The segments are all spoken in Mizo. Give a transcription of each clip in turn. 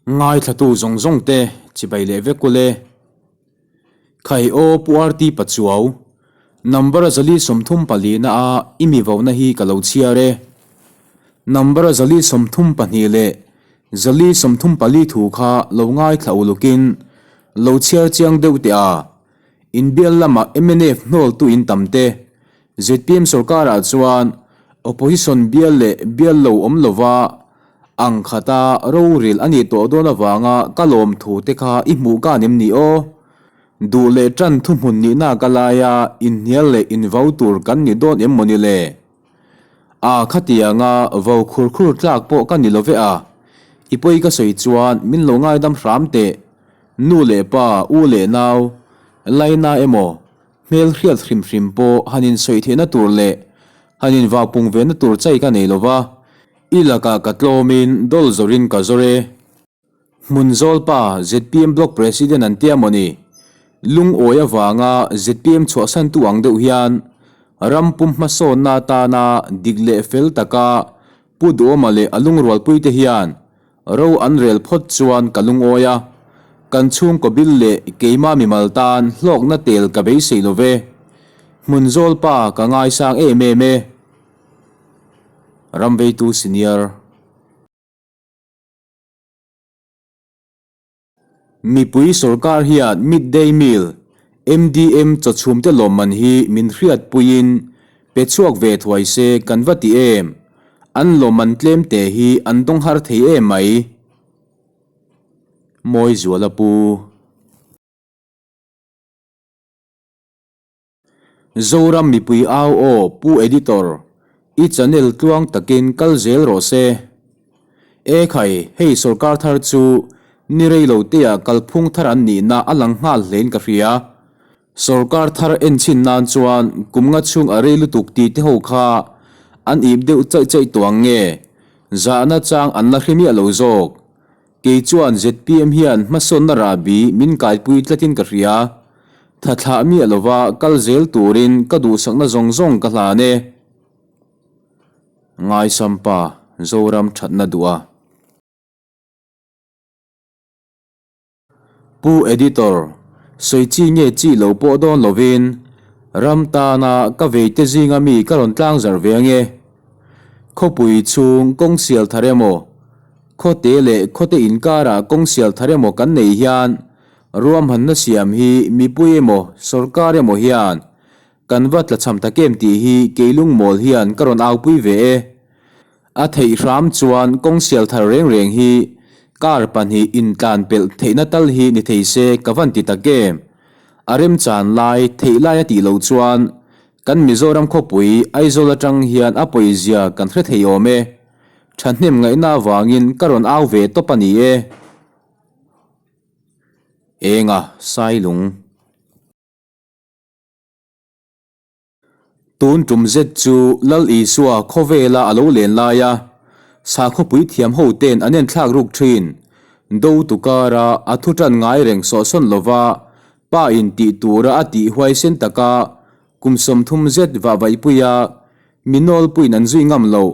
Ngaithlatu zawng zawng te chibai leh vek ule. Khai aw Pu RT Pachuau, number 434 na a i mi vohna hi ka lo chhiar e. Number 432 leh 434 thu kha lo ngaithla ulukin lo chhiar chiang deuh teh a. Inbial lamah mnf hnawltu in tam te, zpm sorkarah chuan opposition bial leh bial lo awm lova ang khata rorel a nih tawh dawn avanga ka lawm thu te kha i hmuh kan em ni aw? Duh leh tan thuhmun nihna ka laia inhnial leh invau tur kan ni dawn em mawni le? A khatianga vo khur khur tlak pawh ka ni lo ve a, i pawi ka sawi chuan min lo ngaidam hram teh. Nu leh pa, u leh nau, laina emaw, hmel hriat hrim hrim pawh han insawi theihna tur leh han invapung vena tur chai ka nei lo va, i lakah ka tlawmin dawl zawrin ka zawr e. Hmun zawlpa zpm Block President an tia mawni? Lungawi avanga zpm chhuahsantu ang deuh hian ram pum hmasawnna atana dik leh fel taka Pu Duhawma leh a lungrualpuite hian Ro an rel phawt chuan ka lungawi a, kan chhungkaw bil leh keimah mimal tan hlawkna tel ka beisei lo ve. Hmun zawl pa ka ngaisang em em e. Ramveitu Senior. Mipui sorkar hian Mid-Day Meal, MDM, chawchhumte lawmman hi min hriatpuiin pe chhuak ve thuai se kan va ti em? An lawmman tlemte hi an dawng har thei em mai. Mawizuala Pu. Zoram mipui au aw Pu Editor, i channel tluang takin kal zel rawh se. E khai, hei sorkar thar chu ni rei lo tea kalphung thar an nihna a lang nghal hlein ka hria. Sorkar thar en chhin nan chuan kum nga chhung a rei lutuk ti te ho kha an ip deuh chaih chaih tawh ang nge, zahna chang an la hre miah lo zawk. Kei chuan zpm hian hmasawnna rahbi min kaipui tlatin ka hria. Tha thlah miah lova kal zel turin ka duhsakna zawng zawng ka hlan e. Ngaisampa Zoram thatna duh a. Pu Editor, sawi chi nge chi lo pawh dawn lovin ram tana ka veite zinga mi ka rawn tlang zarh ve ange. Khawpui chhung kawng sial thar emaw, khawte leh khawte inkarah kawng sial thar emaw kan nei hian Ruahmanna siam hi mipui emaw sorkar emaw hian kan va tlachham tak em tih hi Keilungmawl hian ka rawn aupui ve e. A theih hram chuan kawng sial thar reng reng hi kar pahnih intlan pelh theihna tal hi ni thei se ka van ti tak em. A remchan lai theih lai a tih loh chuan kan Mizoram khawpui Aizawl atang hian a pawizia kan hre thei awm e. Thahnem ngaihna avangin ka rawn au ve tawp a ni e. Enga Sailung. Tun tum zet chu Lal Isua khawvela a lo len laia sakhawpui thiam ho ten an enthlak ruk thin. Do tu kara a thu tan ngai reng sawhsawn lova pa in tih tura a tih huaisen taka kum 30 zet vahvaihpuia mi nawlpuiin an zui ngam loh.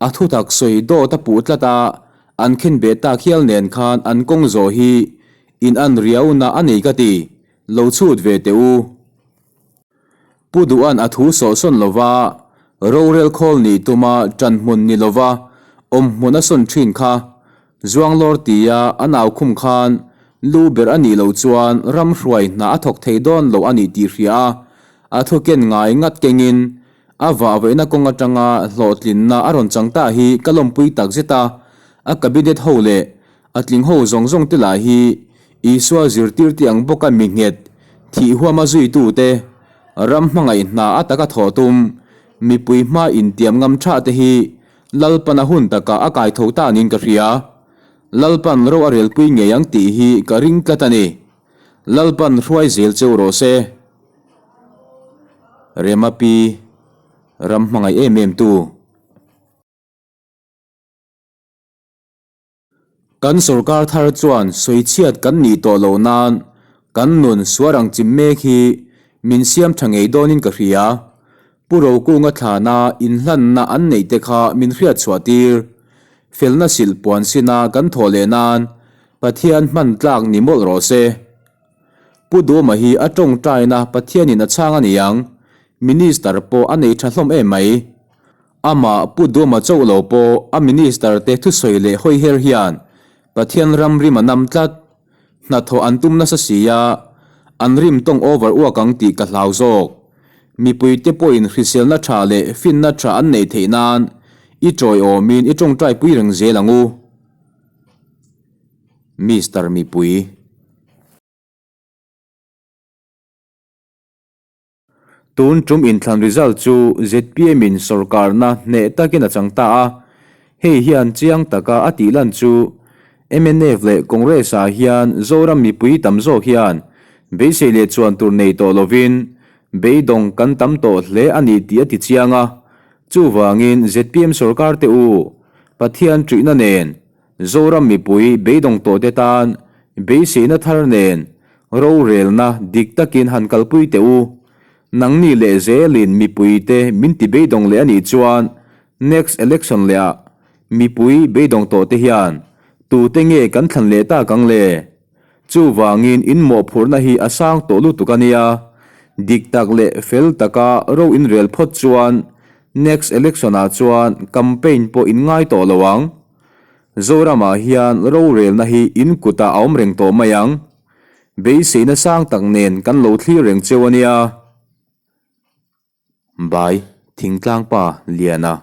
A thutak sawi dawt a puh tlat a, an khen beh tak hial nen khan an kawng zawh hi in an riauna a nei ka ti, lo chhut ve teh u. Pu Duhan a thu sawhsawn lova, rorel khawl nih tuma ṭan hmun ni lova awm hmun a sawn ṭhin kha, Zuanglawr tia a nau khum khan lu ber a nih loh chuan ram hruai hna a thawk thei dawn lo a nih tih hria a, a thu ken ngai ngat kengin A vahvaihna kawng atanga hlawhtlinna a rawn chang ta hi ka lawmpui tak zet a, a cabinet ho leh a tling ho zawng zawng te lah hi Isua zirtir te ang bawka mi nghet, thih huama zuitute, ram hmangaih hna a taka thawh tum, mipui hma intiam ngam tha te hi Lalpan a hun takah a kai tho ta niin ka hria. Lalpan ro a relpui ngei ang tih hi ka ring tlat a ni. Lalpan hruai zel cheu rawh se. Rema pi ram hmangaih em em tu. Kan sorkar thar chuan sawichhiat kan nih tawh loh nan kan nun suar ang chim mek hi min siam tha ngei dawnin ka hria. Pu Rokunga thlana inhlanna an neih te kha min hriat chhuah tir. Felna silh puan sina kan thawh leh nan. Pathian hman tlak ni mawlh rawh se. Pu Duhoma hi a tawngtaina Pathianin a chhang a ni ang, Minister pawh a nei tha hlawm em mai. Amah Pu Duhoma chauh lo pawh a Minister te thusawi leh hawi her hian Pathian ram rim a nam tlat. Hnathawh an tum nasa si a, an rim tawng over uak ang tih ka hlau zawk. Mipuite pawhin hriselna tha leh finna tha an neih theih nan i tawiawmin i tawngtai pui reng zel ang u. Mister Mipui. Tun tum inthlan result chu zpm in sawrkarna hneh takin a chang ta a, hei hian chiang taka a tih lan chu mnf leh Congress ah hian Zoram mipui tam zawk hian beisei leh chuan tur nei tawh lovin beidawng kan tam tawh hle a ni tih a ti chiang a, chuvangin zpm sawrkar te u Pathian ṭihna nen Zoram mipui beidawng tawhte tan beiseina thar nen rorelna dik takin han kalpui teh u. Nangni leh zelin mipuite min ti beidawng leh a nih chuan next election lehah mipui beidawng tawhte hian tute nge kan thlan leh tak ang le? Chuvangin in mawhphurhna hi a sang tawh lutuk a nia. Dik tak leh fel taka ro inrel phawt chuan next election ah chuan campaign pawh in ngai tawh lo ang. Zoramah hian rorelna hi in kutah a awm reng tawh mai ang. Beiseina sang tak nen kan lo thlir reng cheu a nia. Bai, Thingtlangpa, Liana.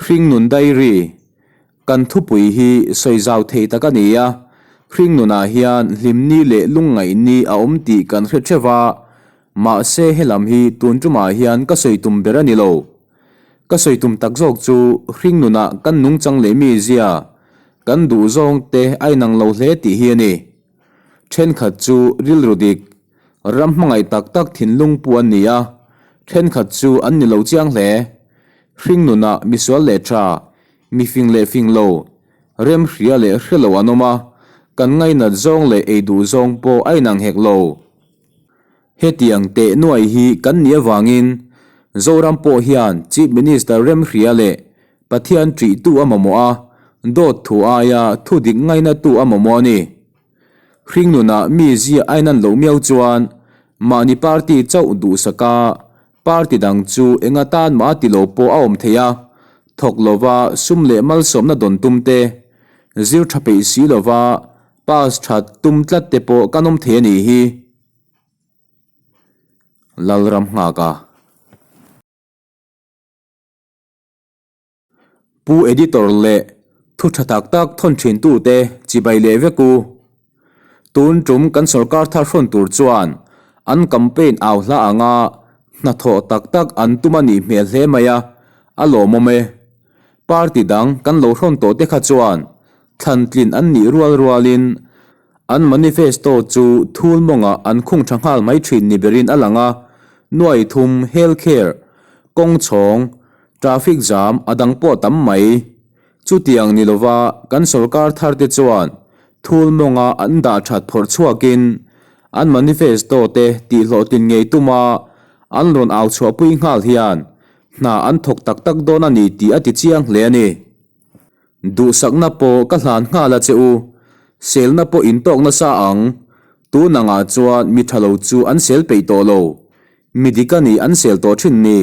Hringnun Diary, Kan thupui hi sawi zau thei tak a ni a, hringnunah hian hlimni leh lungngaihni a awm tih kan hre theuh a, Mahse helam hi tun tumah hian ka sawi tum ber a ni lo. Ka sawi tum tak zawk chu hringnunah kan nungchang leh mi zia, kan duh zawng te a inang lo hle tih hi a ni. Thenkhat chu rilru dik, ram hmangaih tak tak thinlung pu an ni a, thenkhat chu an ni lo chiang hle. Hringnunah misual leh tha, mifing leh fing lo, remhria leh hre lo an awm a, kan ngainat zawng leh ei duh zawng pawh a inang hek lo. Hetiang teh nuai hi kan nih avangin Zoram pawh hian Chief Minister Remhria leh Pathian ṭihtu a mamawh a, dawt thu aia thu dik ngainatu a mamawh a ni. Hringnunah mi zia a inan loh miau chuan mahni party chauh duhsaka party dang chu enga tan mah a ti lo pawh a awm thei a, thawk lova sum leh malsawmna dawn tum te, zir ṭha peih si lova Pass that tum tlat te pawh kan awm thei a nih hi. Lalram nghak a. Pu Editor leh thu tha tak tak thawn thin tu te chibai leh vek u. Tun tum kan sorkar thar hrawn tur chuan an campaign au hla anga hnathawh tak tak an tum a nih hmel hle mai a, a lawmawm e. Party dang kan lo hrawn tawh te kha chuan Thlantlin an nih rual rualin an manifesto chu thul mawngah an khung tha nghal mai thin ni berin a lang a, nuai thum, health care, kawng chhawng, traffic jam a dang pawh tam mai. Chutiang ni lova kan sorkar thar te chuan thul mawnga an dah that phawrh chhuakin an manifesto te tihhlawhtlin ngei tuma an rawn au chhuahpui nghal hian hna an thawk tak tak dawn a ni tih a ti chiang hle a ni. Duhsakna pawh ka hlan nghal a che u, selna pawh in tawk nasa ang, tun angah chuan mi tha lo chu an sel peih tawh lo, mi dik a nih an sel tawh thin ni.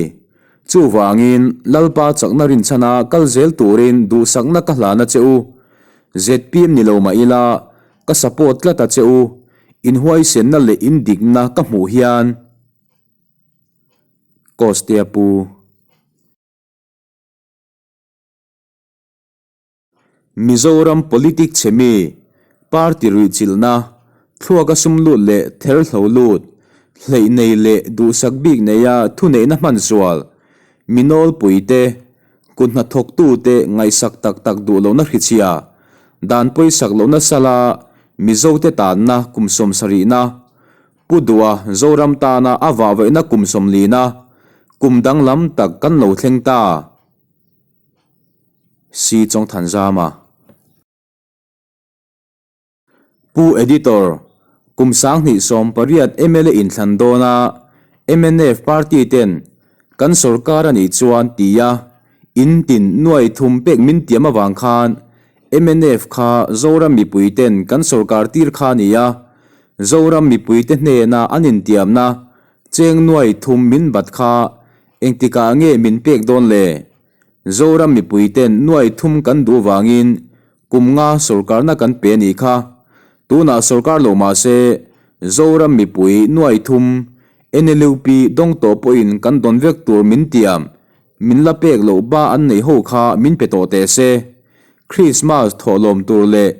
Chuvangin Lalpa chakna rinchhana kal zel turin duhsakna ka hlan a che u. Zpm ni lo mah ila, ka support tlat a che u, in huaisenna leh in dikna ka hmuh hian. Kostea Pu. Mizoram politic chhe mi, party ruihchilhna, thluaka sum lut leh ther hlo lut, hleih nei leh duhsak bik neia thuneihna hman sual, mi nawlpui te, kut hnathawktute ngaihsak tak tak duh lohna hrichhia, dan pawisak lohna sala Mizote tanna kum sawmsarihna, Pu Dua Zoram tana a vahvaihna kum sawmlina, kum danglam tak kan lo thleng ta. Si Chawngthanzama. Pu Editor, Kum 2018 mla inthlan dawna mnf party ten kan sorkar a nih chuan tia In tin nuai thum pek min tiam avang khan mnf kha Zoram mipui ten kan sorkar tir kha a ni a, Zoram mipui te hnena an intiamna cheng nuai thum min bat kha engtikah nge min pek dawn le? Zoram mipui ten nuai thum kan duh vangin kum nga sorkarna kan pe a nih kha. Tunah sorkar lo mah se Zoram mipui nuai thum NLUP dawng tawh pawhin kan dawn vek tur min tiam Min la pek loh ba an neih ho kha min pe tawh teh se. Krismas thawhlawm tur leh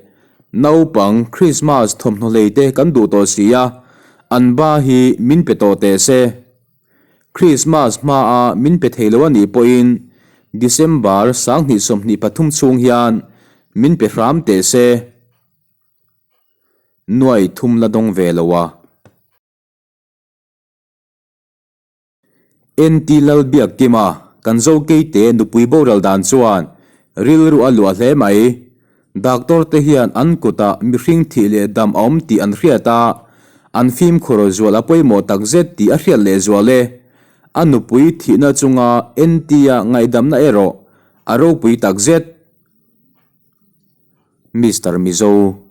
naupang Krismas thawmhnaw hlei te kan duh tawh si a, an ba hi min pe tawh teh se. Krismas hmaa min pe thei lo a nih pawhin December 2023 chhung hian min pe hram teh se. Nuai thum la dawng ve lo a. NT Lalbiakkima, kan Zokeite nupui boral dan chuan rilru a luah hle mai. Doctor te hian an kutah mihring thih leh dam a awm tih an hriat a, an fimkhur zual a pawimawh takzet tih a hriat leh zual e. A nupui thihna chunga NT-a ngaihdamna erawh a ropui takzet. Mister Mizo.